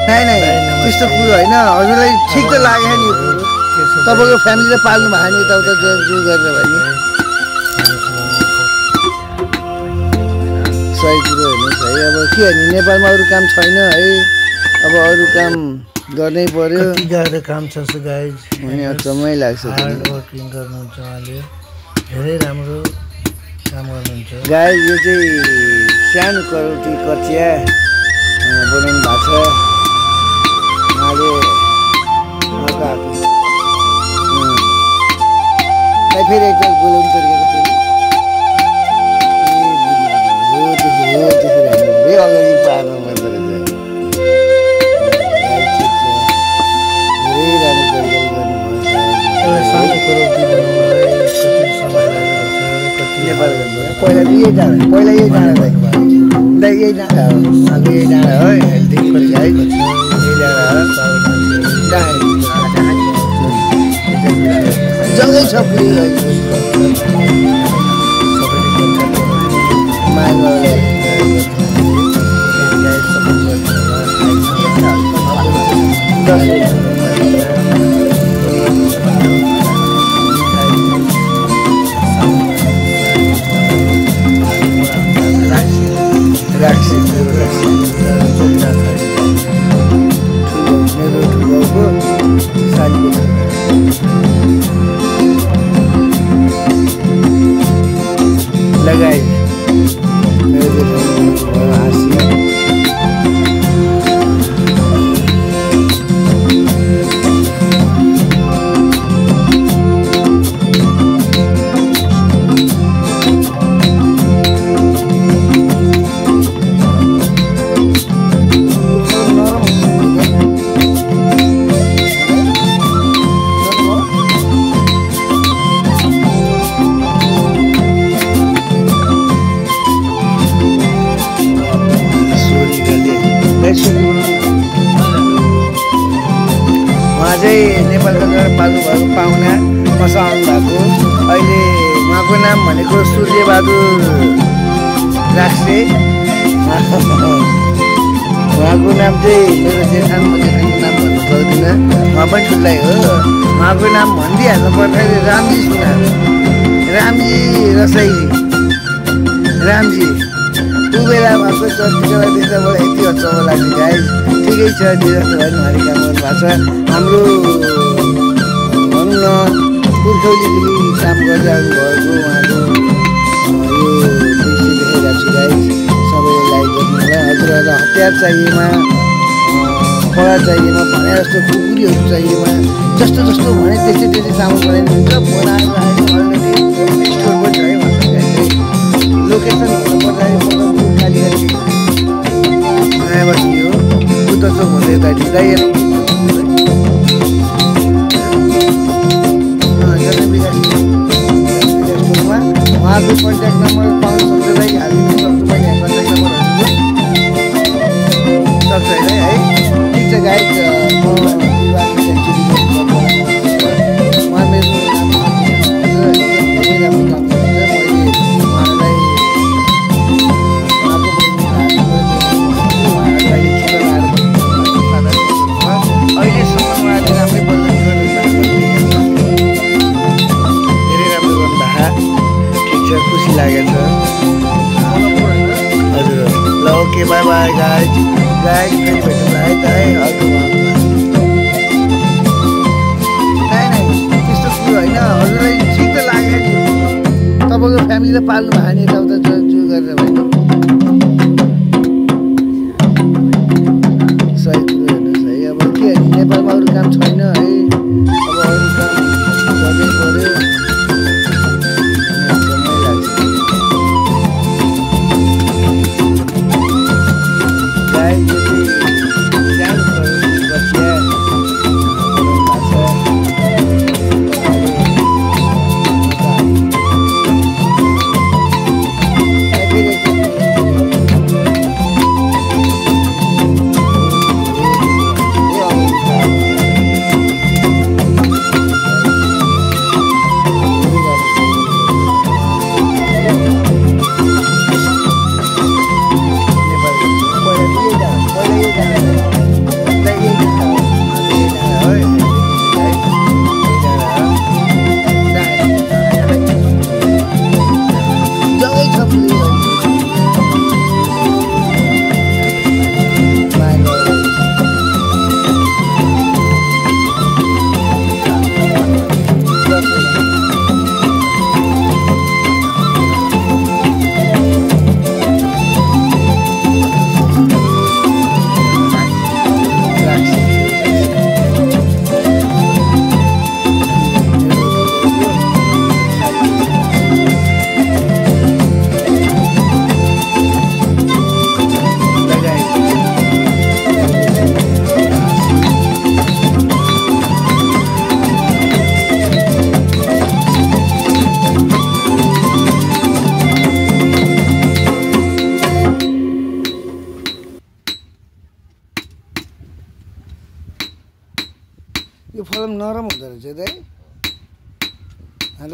नै त्यस्तो कुरो होइन हजुरलाई ठिक त लाग्यो नि तपाईँको फ्यामिलीले पाल्नु भएको नि यताउता जो गरेर भयो नि सही कुरो हेर्नुहोस् है अब के भने नेपालमा अरू काम छैन है अब अरू काम गर्नै पर्यो कति गाह्रो काम छ गाइज अचम्मै लाग्छ हार्ड वर्किङ गर्नुहुन्छ उहाँले धेरै राम्रो काम गर्नुहुन्छ गाइज यो चाहिँ सानो करौटी कचिया बनाउनु भएको छ उहाँले फेरि एकताल बोलाउनु तरिका अगाडि पार्नु पर्दो रहेछ धेरै राम्रो तरिकाले गर्नुभएको एउटा सानो करौटी बनाउनलाई कति समय लागेको छ कति नेपाल पहिला यही डाँडा पहिला यही डाँडा यही डाँडा हो अब यही डाँडा हो अहिलेदेखि पछि है यही डाँडा हो जग्गै छ लगाई उहाँ चाहिँ नेपालका गएर पाल्नुभएको पाहुना मसँग आउनुभएको अहिले उहाँको नाम भनेको सूर्यबहादुर राक्से उहाँको नाम चाहिँ मेरो जेठान म जेठानको नाम भन्नु सक्दिनँ उहाँ पनि ठुलै हो उहाँको नाम भनिदिइहाल्नु पर्दाखेरि रामजी सुनार रामजी रसाइजी रामजी त्यो बेला भएको चर्चिकालाई देख्दा मलाई यति अचम्म लाग्यो गाइज ठिकै छ त्यो जस्तो भयो उहाँले काम गर्नुभएको छ हाम्रो भनौँ न पुर्खौलीदेखि काम गर्दै आउनुभएको उहाँको यो दृश्य देखाइरहेको छु गाइज सबैले लाइक गर्नु होला हजुरहरूलाई हतियार चाहिएमा पढा चाहिएमा भने जस्तो खुकुरीहरू चाहिएमा जस्तो जस्तो भने त्यस्तै त्यस्तै सामान बनाइदिनुहुन्छ बनाएर आएको अलरेडी स्टोर पनि छ है भन्नु लोकेसन भन्नुपर्दाखेरि खाली गरी नयाँ बस्ती हो बुद्ध चोक हुँदै यता ढिँदै स्टोरमा उहाँको कन्ट्याक्ट नम्बर पाउनु सक्छ हालिदिनु सक्छु मैले यहाँ कन्ट्याक्ट नम्बरहरू सक्छ होइन है ठिक छ गाइज म उहाँ मेरो धेरै राम्रो काम खुसी लागेको छ हजुर ल ओके बाई बाई गाइज फेरि भेटौँला है त है हजुर नै त्यस्तो कुरो होइन हजुरलाई ठिक त लाग्यो नि तपाईँको फ्यामिलीले पाल्नु भएको नि यताउता जो गरेर भयो सही कुरो हेर्नुहोस् है अब के नेपालमा अरू काम छैन है अब अरू काम गर्नै पर्यो फलम नरम हुँदो रहेछ दाइ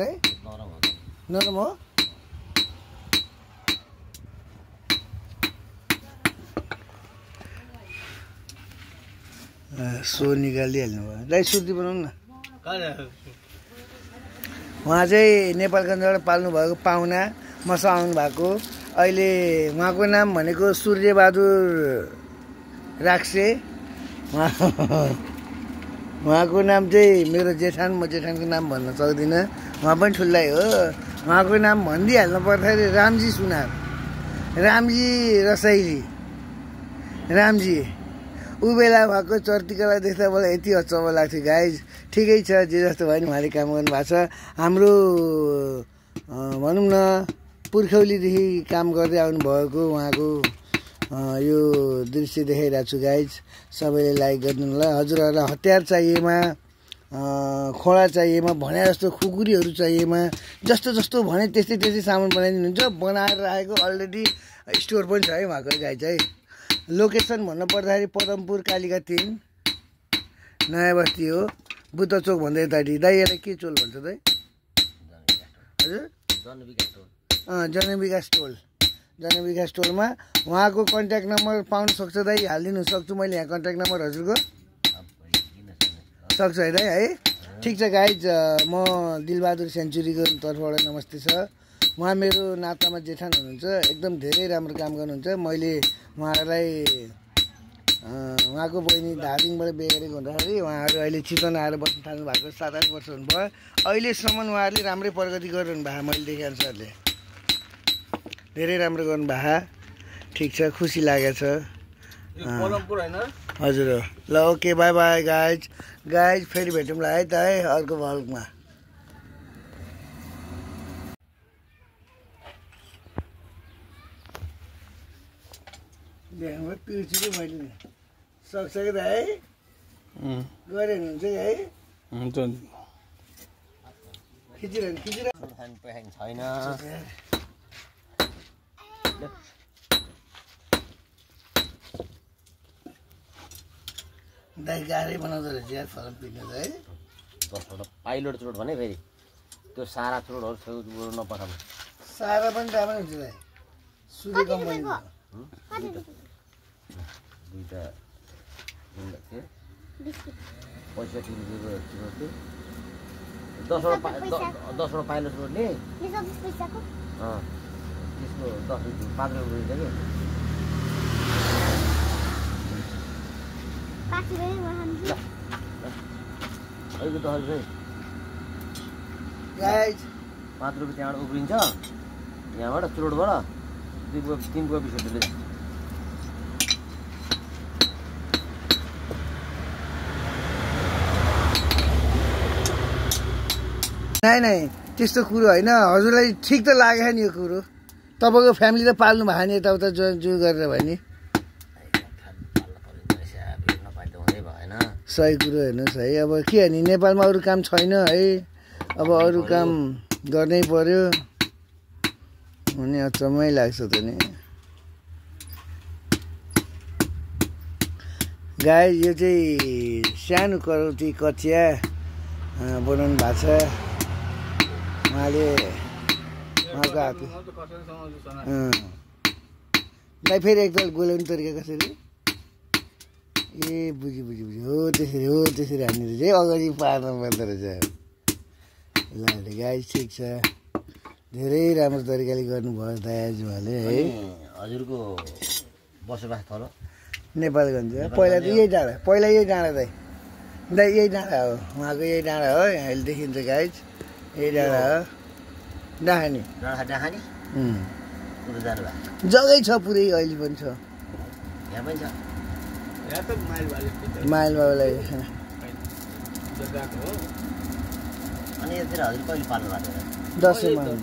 दाइ नरम हो सो निकालिहाल्नु भयो दाइ सुर्ती बनाउनु न उहाँ चाहिँ नेपालगञ्जबाट पाल्नुभएको पाहुना मसँग आउनु भएको अहिले उहाँको नाम भनेको सूर्यबहादुर राक्से उहाँको नाम चाहिँ मेरो जेठान म जेठानको नाम भन्न सक्दिनँ उहाँ पनि ठुलै हो उहाँको नाम भनिदिइहाल्नु पर्दाखेरि रामजी सुनार रामजी रसाइली रामजी ऊ बेला भएको चर्तिकला देख्दा मलाई यति अचम्म लाग्थ्यो गाइज ठिकै छ जे जस्तो भयो नि उहाँले काम गर्नुभएको छ हाम्रो भनौँ न पुर्खौलीदेखि काम गर्दै आउनुभएको उहाँको यो दृश्य देखाइरहेको छु गाइज सबैले लाइक गरिदिनु होला हजुरहरूलाई हतियार चाहिएमा खोला चाहिएमा भने जस्तो खुकुरीहरू चाहिएमा जस्तो जस्तो भने त्यस्तै त्यस्तै सामान बनाइदिनुहुन्छ बनाएर राखेको अलरेडी स्टोर पनि छ है उहाँको गाइज है लोकेसन भन्नु पर्दाखेरि पदमपुर कालिका 3 नयाँ बस्ती हो बुद्ध चोक भन्दै यताटी दाइ यसलाई के चोल भन्छ दाइ हजुर जनविकास टोलमा उहाँको कन्ट्याक्ट नम्बर पाउन सक्छ दाइ हालिदिनु सक्छु मैले यहाँ कन्ट्याक्ट नम्बर हजुरको सक्छ है दाइ है ठिक छ गाइज म दिलबहादुर सेन्चुरीको तर्फबाट नमस्ते छ उहाँ मेरो नातामा जेठान हुनुहुन्छ एकदम धेरै राम्रो काम गर्नुहुन्छ मैले उहाँहरूलाई उहाँको बहिनी धादिङबाट बिहे गरेको हुँदाखेरि उहाँहरू अहिले चितवन आएर बस्न थाल्नु भएको 7-8 वर्ष हुनुभयो अहिलेसम्म उहाँहरूले राम्रै प्रगति गरिरहनु भएको मैले देखे अनुसारले धेरै राम्रो गर्नुभएको ठिक छ खुसी लागेको छ हजुर हो ल ओके बाई बाई गाइज फेरि भेटौँला है त है अर्को भ्लगमा देख्नु पिर्छु मैले सक्छ कि त है गरे हुन्छ है हुन्छ खिचिरहनु छैन दाइ गाह्रै बनाउँदो रहेछ यार फलम पिट्नु त है 10वटा पाइलट चुरोट भने फेरि त्यो सारा चुरोटहरू छेउ नपठाउनु सारा पनि राम्रो हुन्छ दाइ सूर्य कम्पनीको दुईटा थियो 65 रुपियाँको चुरोट थियो 10वटा पाइलट चुरोट नि त्यसको 5 रुपियाँ थियो कि 10 रुपियाँ गाइज 5 रुपियाँ त्यहाँबाट उब्रिन्छ यहाँबाट चुरोटबाट 3 रुपियाँ 20 रुपियाँले नै त्यस्तो कुरो होइन हजुरलाई ठिक त लागेन नि यो कुरो तपाईँको फ्यामिली त पाल्नु भएको नि यताउता जो गरेर भयो नि सही कुरो हेर्नुहोस् है अब के नि नेपालमा अरू काम छैन है अब अरू काम गर्नै पर्यो अनि अचम्मै लाग्छ त नि गाई यो चाहिँ सानो करौती कचिया बनाउनु भएको छ उहाँले उहाँको हात दाइ फेरि एकताल गोलाउने तरिका कसरी ए बुझी हो त्यसरी हान्ने रहेछ है अगाडि पार्न पर्दो रहेछ ल गाई ठिक छ धेरै राम्रो तरिकाले गर्नुभयो दाजुहरूले है हजुरको बसोबास थलो नेपालगञ्ज पहिला त यही डाँडा दाइ यही डाँडा हो उहाँको यही डाँडा हो अहिले देखिन्छ गाइज यही डाँडा हो डाँखानी जग्गै छ पुरै अहिले पनि छ यहाँ पनि छ माइल बाबुलाई अनि यतिर हजुर कहिले पाल्नु भएको दसैँमा आउनु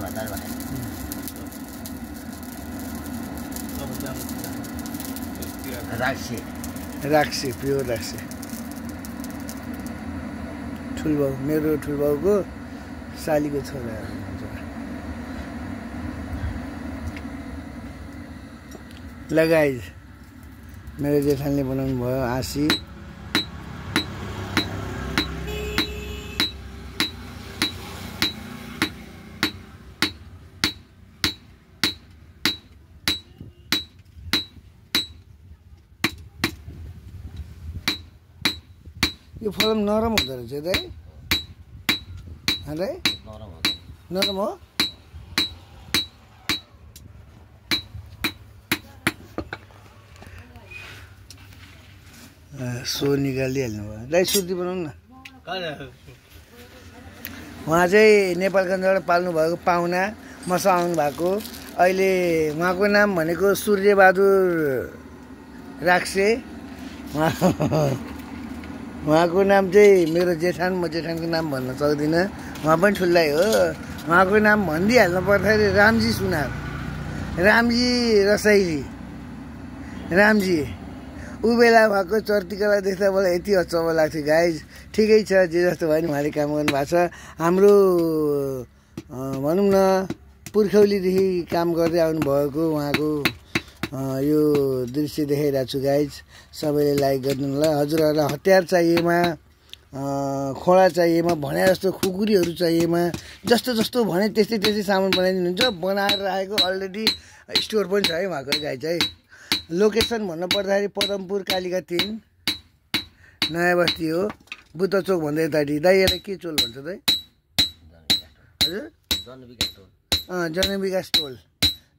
भएको राक्से प्योर राक्से ठुलबाउ मेरो ठुलबाउको सालीको छोरा लगाइज मेरो जेठानले बनाउनु भयो आँसी यो फलम नरम हुँदो रहेछ दाइ दाइ नरम हो नरम हो सो निकालिहाल्नु भयो दाइ सुर्ती बनाउनु न उहाँ चाहिँ नेपालगञ्जबाट पाल्नु भएको पाहुना मसँग आउनु भएको अहिले उहाँको नाम भनेको सूर्यबहादुर राक्से उहाँको नाम चाहिँ मेरो जेठान म जेठानको नाम भन्न सक्दिनँ उहाँ पनि ठुलै हो उहाँको नाम भनिदिइहाल्नु पर्दाखेरि रामजी सुनार रामजी रसाइली रामजी ऊ बेला भएको चर्तीकला देख्दा मलाई यति अचम्म लाग्थ्यो गाइज ठिकै छ जे जस्तो भयो नि उहाँले काम गर्नु भएको छ हाम्रो भनौँ न पुर्खौलीदेखि काम गर्दै आउनुभएको उहाँको यो दृश्य देखाइरहेको छु गाइज सबैले लाइक गर्नु होला हजुरहरूलाई हतियार चाहिएमा खोला चाहिएमा भने जस्तो खुकुरीहरू चाहिएमा जस्तो जस्तो भने त्यस्तै त्यस्तै सामान बनाइदिनुहुन्छ बनाएर राखेको अलरेडी स्टोर पनि छ है उहाँको गाइज है लोकेसन भन्नु पर्दाखेरि पदमपुर कालिका 3 नयाँ बस्ती हो बुद्ध चोक भन्दा यताटी दाइ यसलाई के चोल भन्छ दाइ हजुर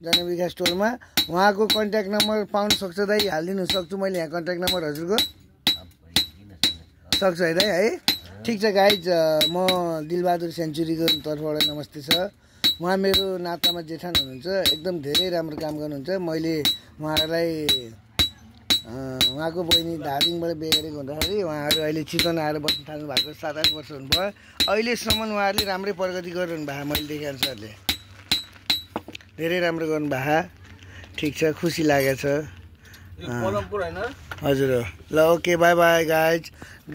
जनविकास टोलमा उहाँको कन्ट्याक्ट नम्बर पाउन सक्छ दाइ हालिदिनु सक्छु मैले यहाँ कन्ट्याक्ट नम्बर हजुरको सक्छु है दाइ है ठिक छ गाइज म दिलबहादुर सेन्चुरीको तर्फबाट नमस्ते छ उहाँ मेरो नातामा जेठान हुनुहुन्छ एकदम धेरै राम्रो काम गर्नुहुन्छ मैले उहाँलाई उहाँको बहिनी धादिङबाट बिहे गरेको हुँदाखेरि उहाँहरू अहिले चितवन आएर बस्न थाल्नु भएको 7-8 वर्ष हुनुभयो अहिलेसम्म उहाँहरूले राम्रै प्रगति गरिरहनु भएको मैले देखेअनुसारले धेरै राम्रो गर्नु भएको ठिक छ खुसी लागेको छ हजुर हो ल ओके बाई बाई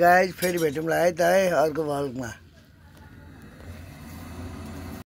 गाइज फेरि भेटौँला है त है अर्को भ्लगमा